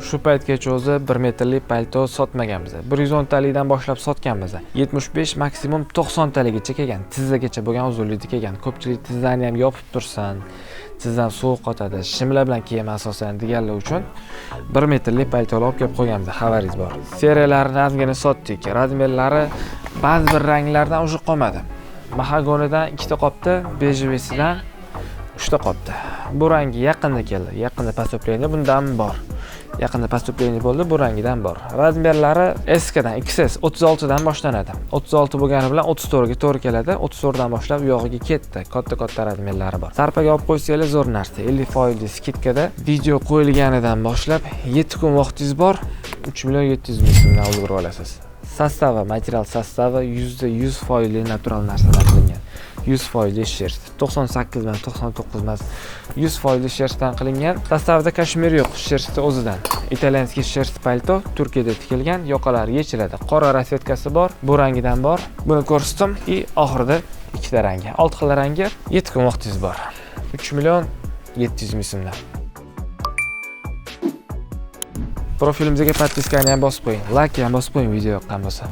Shu paytgacha o'zi 1 metrli palto sotmaganmiz. 110 talikdan boshlab sotganmiz. 75, maksimum 90 taligacha kelgan. Tizzagacha bo'lgan uzunlikda kelgan. Ko'pchilik tizzani ham yopib tursin, tizdan sovuq qotadi, shimlar bilan kiyaman asosan deganlar uchun 1 metrli paltolar olib kelib qo'yganmiz, xabaringiz bor. Seriyalarini ozgina sotdik. Размер lari ba'zi bir ranglardan уже qolmadi. Mahagonidan ikkita qolibdi, бежевый sidan uchta qolibdi. Bu rangi yaqinda keldi. Yaqinda поступление bundan bor. Yaqinda поступление bo'ldi, bu rangidan bor. Размер lari S dan XS 36 dan boshlanadi. 36 bo'lgani bilan 34 ga to'g'ri keladi. 34 dan boshlab u yog'iga ketdi. Katta-katta размер lari bor. Sarpaga olib qo'ysanglar, zo'r narsa. 50% скидка da video qo'yilganidan boshlab 7 kun vaqtingiz bor. 3 million 700 ming so'mdan ulgurib olasiz. Состав i, material состав i 100% foizli natural narsadan qilingan. 100 foizli шерсть. 98 emas, 99 emas. 100 foizli шерсть dan qilingan. Состав ida kashmir yo'q, шерсть o'zidan. Итальянский шерсть palto Turkiyada tikilgan, yoqalari yechiladi. Qora расцветка si bor, bu rangidan bor. Buni ko'rsatdim и oxirida ikkita rangi. 6 xil rangi, 7 kun vaqtingiz bor. 3 million 700 ming so'mdan. Profilimizga подписка ni ham bosib qo'ying, layk ham bosib qo'ying video yoqqan bo'lsa.